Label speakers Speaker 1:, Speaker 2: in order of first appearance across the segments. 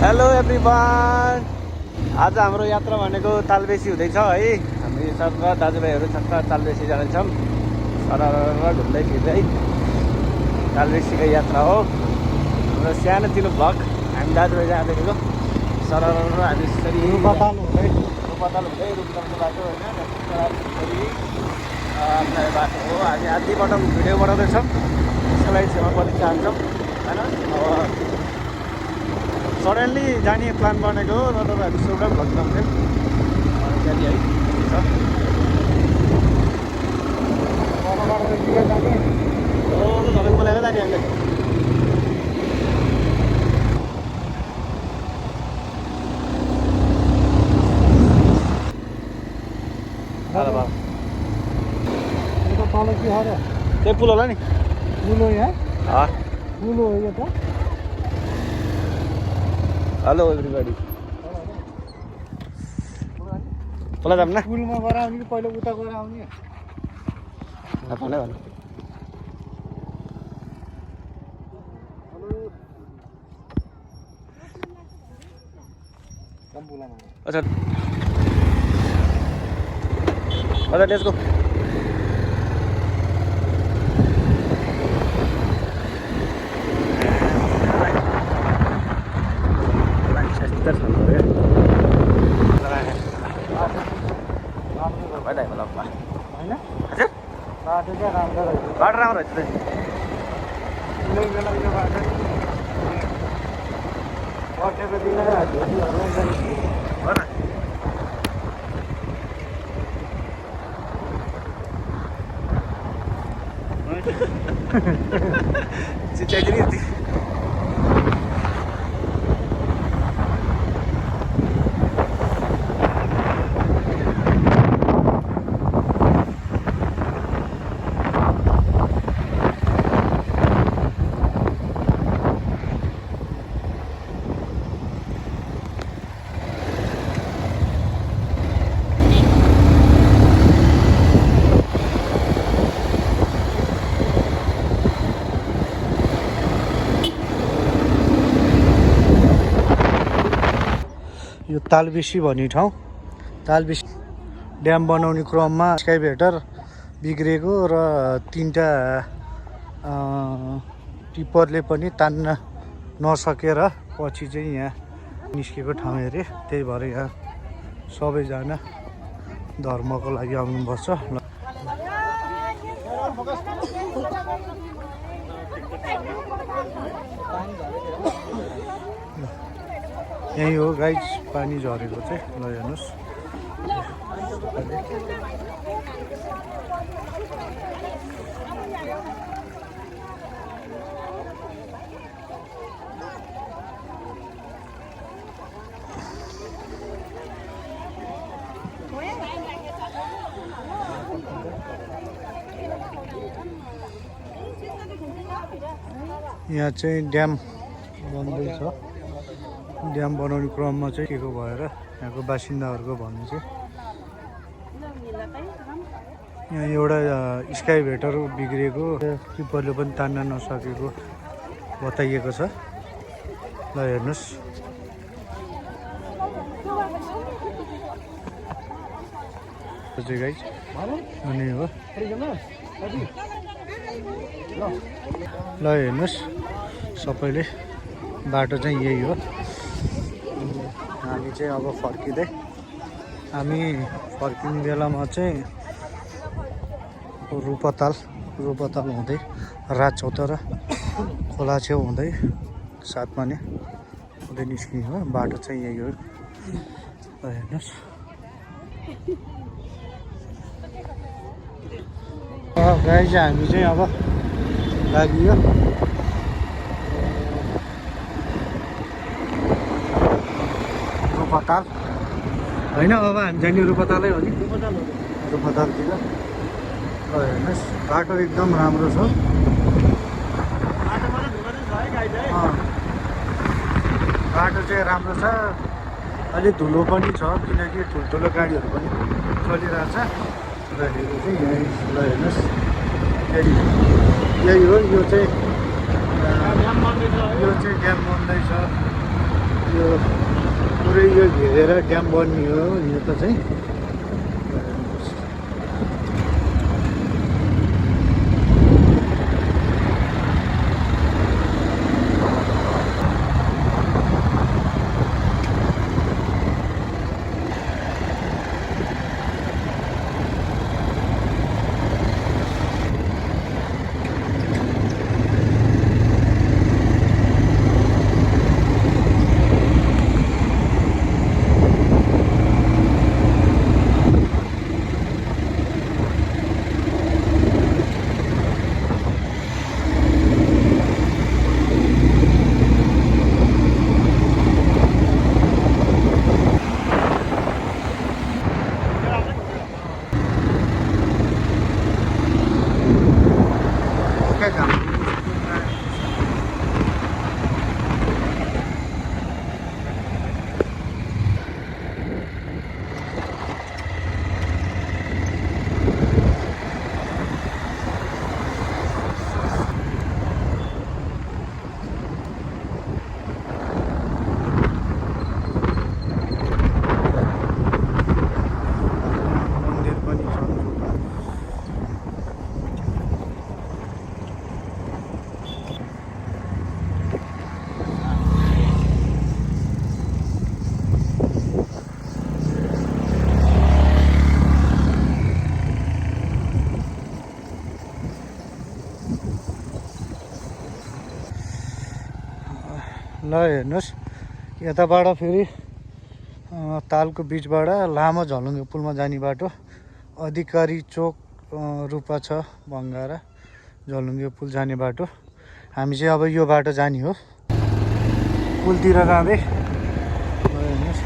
Speaker 1: Hello everyone. आज हाम्रो यात्रा भनेको तालबेसी हुँदैछ है। हामी सर दाजुभाइहरू छक्क तालबेसी जानेछौँ। सरर घुम्दै फिर्दै तालबेसीको यात्रा हो। हाम्रो सानोतिनो भ्लग हामी दाजुभाइ जाँदैछौँ। सरर हामी यसरी रुपताल हुँदै रुपतालको बाटो होइन आफ्नो बाटो हो। हामी आधीबाट भिडियो बनाउँदैछौँ, त्यसको लागि क्षमा पनि चाहन्छौँ होइन। अब सडनली जाने प्लान बनेको हो र हामी सोका भ्लग बनाउँथ्यौँ त्यहाँदेखि है छ। तपाईँ बोलाएर जाने हामीले त्यही पुल होला नि।
Speaker 2: पुल हो यहाँ, पुल हो यो त।
Speaker 1: Hello everybody. तल जाऊँ न।
Speaker 2: पुलमा गएर आउने कि पहिला उता गएर आउने?
Speaker 1: भने अच्छा अच्छा लेट्स गो।
Speaker 2: बाटो चाहिँ राम्रो रहेछ।
Speaker 1: बाटो राम्रो रहेछ
Speaker 2: कुनै बेला यो बाटो बसेको दिन
Speaker 3: यो तालबेसी भन्ने ठाउँ। तालबेसी ड्याम बनाउने क्रममा स्काइभेटर बिग्रेको र तीनटा टिप्परले पनि तान्न नसकेर पछि चाहिँ यहाँ निस्केको ठाउँ अरे। त्यही भएर यहाँ सबैजना धर्मको लागि आउनुपर्छ। यही हो गाइज पानी झरेको चाहिँ। ल हेर्नुहोस्, यहाँ चाहिँ ड्याम बन्दैछ। ड्याम बनाउने क्रममा चाहिँ के को भएर यहाँको बासिन्दाहरूको भन्नु चाहिँ यहाँ एउटा स्काइभेटर बिग्रेको, टिप्परले पनि तान्न नसकेको बताइएको छ। ल हेर्नुहोस्, गाइज अनि हो। ल हेर्नुहोस् सबैले, बाटो चाहिँ यही हो। हामी चाहिँ अब फर्किँदै, हामी फर्किने बेलामा चाहिँ रुपताल हुँदै राजचौतारा खोला छेउ हुँदै सातमाने हुँदै निस्किने हो। बाटो चाहिँ यही हो। हेर्नुहोस् गाई चाहिँ हामी चाहिँ अब लागियो रुपताल होइन। अब हामी जाने रुपतालै हो नि, रुपतालतिर। हेर्नुहोस् बाटो एकदम राम्रो छ। बाटो चाहिँ राम्रो छ। अलिक धुलो पनि छ किनकि ठुल्ठुलो गाडीहरू पनि चलिरहेछ। र हेर्नु चाहिँ यही। ल हेर्नुहोस् यही हो। यो चाहिँ ड्याम बन्दैछ। यो पुरै यो घेरेर ड्याम बनियो यो त चाहिँ मन्दिर पनि छ। ल हेर्नुहोस् यताबाट फेरि तालको बिचबाट लामो झलुङ्गे पुलमा जाने बाटो अधिकारी चोक रूपा छ भङ्गारा झलुङ्गे पुल जाने बाटो। हामी चाहिँ अब यो बाटो जाने हो पुलतिर जाँदै। ल हेर्नुहोस्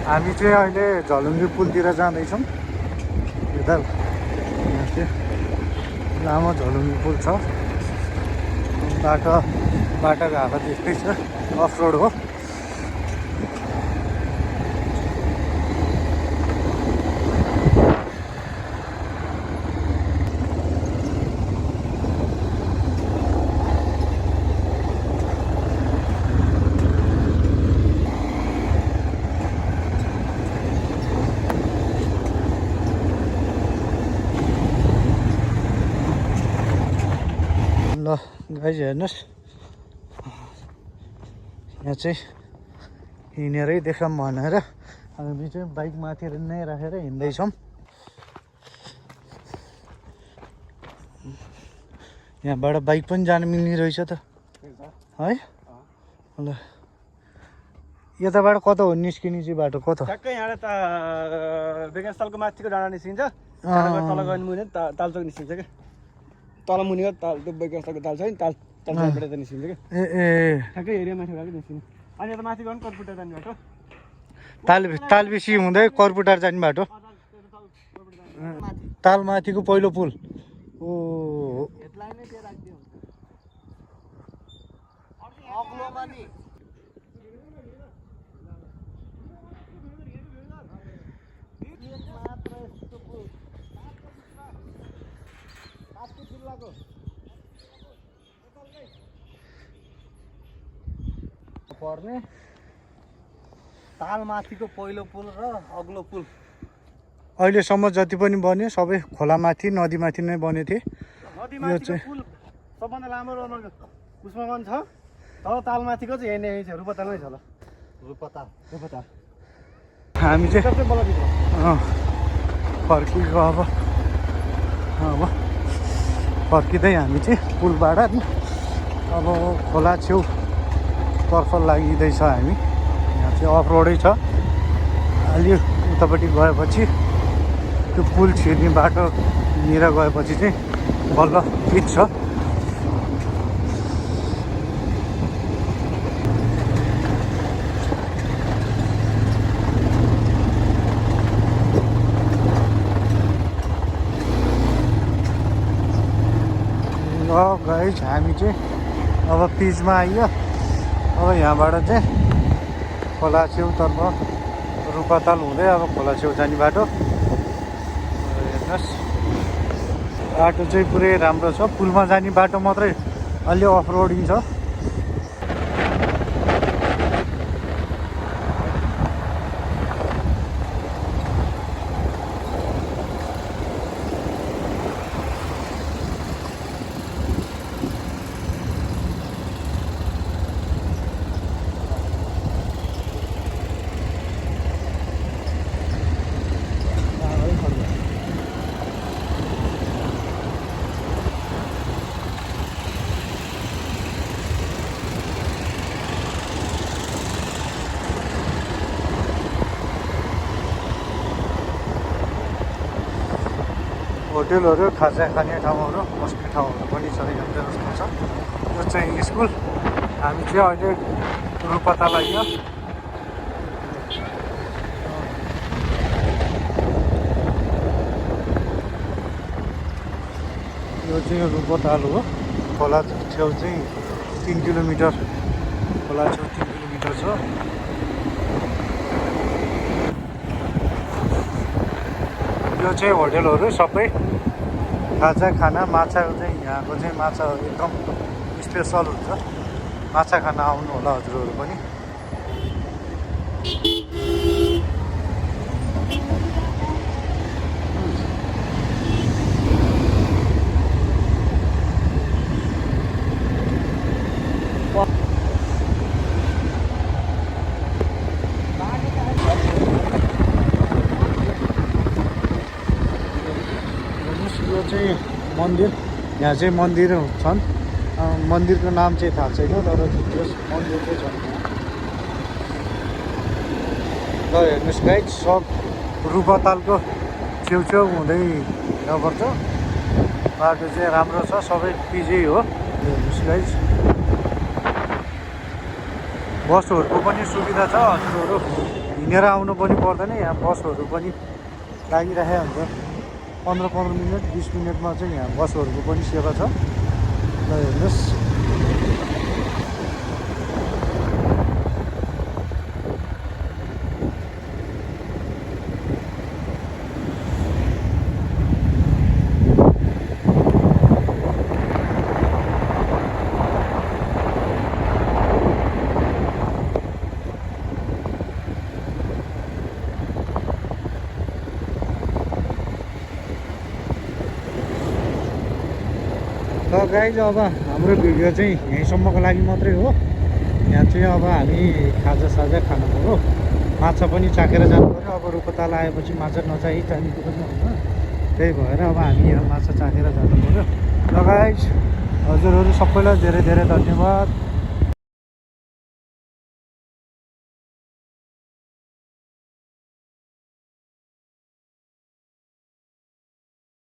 Speaker 3: हामी चाहिँ अहिले झलुङ्गे पुलतिर जाँदैछौँ। यता यहाँ चाहिँ लामो झलुङ्गे पुल छ। बाटोको हालत यस्तै छ, अफ रोड हो। ल गाइज हेर्नुहोस् यहाँ चाहिँ हिँडेरै देखाऊँ भनेर हामी चाहिँ बाइक माथि नै राखेर हिँड्दैछौँ। यहाँबाट बाइक पनि जानु मिल्ने रहेछ त है। ल यताबाट कता हो निस्किने चाहिँ बाटो कता?
Speaker 1: ठ्याक्कै यहाँबाट बेगेस तालको माथिको डाँडा निस्किन्छ, तल गयो मुनि तालचोक निस्किन्छ क्या। तल मुनिको ताल त्यो बेगेस तालको ताल छ नि, तालचोकबाट त निस्किन्छ क्या।
Speaker 3: ए
Speaker 1: ठ्याक्कै एरिया माथि गएको निस्किन्छ। अनि यता माथि गयो भने कर्पुटा जाने बाटो,
Speaker 3: तालबेसी हुँदै कर्पुटार जाने बाटो। ताल माथिको पहिलो पुल ओ
Speaker 2: पर्ने ताल माथिको पहिलो पुल र अग्लो पुल।
Speaker 3: अहिलेसम्म जति पनि बन्यो सबै खोलामाथि नदीमाथि नै बनेको थिए।
Speaker 1: नदीमाथिको पुल सबभन्दा लामो र उसमा पनि छ, तर तालमाथिको चाहिँ यही छ, रूपतालमै छ। ल
Speaker 2: रूपताल
Speaker 3: हामी चाहिँ
Speaker 1: सबै बलभित्र
Speaker 3: फर्किएको अब फर्किँदै हामी चाहिँ पुलबाट नि अब खोला छेउ तर्फ लागिँदैछ हामी। यहाँ चाहिँ अफ रोडै छ। अलि उतापट्टि गएपछि त्यो पुल छिर्ने बाटोनिर गएपछि चाहिँ बल्ल फिट छ। गाइज हामी चाहिँ अब पिचमा आइयो। अब यहाँबाट चाहिँ खोला छेउतर्फ रूपाताल हुँदै अब खोला छेउ जाने बाटो। हेर्नुहोस् बाटो चाहिँ पुरै राम्रो छ। पुलमा जाने बाटो मात्रै अलि अफ रोडिङ छ। होटेलहरू, खाजा खाने ठाउँहरू, बस्ने ठाउँहरू पनि छ यहाँनिर जस्तो छ। यो चाहिँ स्कुल। हामी चाहिँ अहिले रुपता लाग्यो। यो चाहिँ रुपताल हो। खोला छेउ चाहिँ 3 किलोमिटर, खोला छेउ 3 किलोमिटर छ। यो चाहिँ होटेलहरू सबै खाजा खाना, माछा चाहिँ यहाँको चाहिँ माछा एकदम स्पेसल हुन्छ। माछा खाना आउनु होला हजुरहरू पनि। यो चाहिँ मन्दिर, यहाँ चाहिँ मन्दिर छन्। मन्दिरको नाम चाहिँ थाहा छैन, तर त्यस मन्दिर चाहिँ छन्। ल हेर्नुहोस् गाइज, सब रुपतालको छेउछेउ हुँदै जानुपर्छ। बाटो चाहिँ राम्रो छ, सबै पिजै हो। हेर्नुहोस् गाइज, बसहरूको पनि सुविधा छ। हजुरहरू हिँडेर आउनु पनि पर्दैन, यहाँ बसहरू पनि लागिरहेको हुन्छ। 15-15 मिनट 20 मिनटमा चाहिँ यहाँ बसहरूको पनि सेवा छ। ल हेर्नुहोस्, त गाइज अब हाम्रो भिडियो चाहिँ यहीँसम्मको लागि मात्रै हो। यहाँ चाहिँ अब हामी खाजासाजा खानु पऱ्यो, माछा पनि चाखेर जानु पऱ्यो। अब रुपताल आएपछि माछा नचाहि जानेको पनि होइन, त्यही भएर अब हामी यहाँ माछा चाखेर जानु पऱ्यो। ल गाइज, हजुरहरू सबैलाई धेरै धेरै धन्यवाद।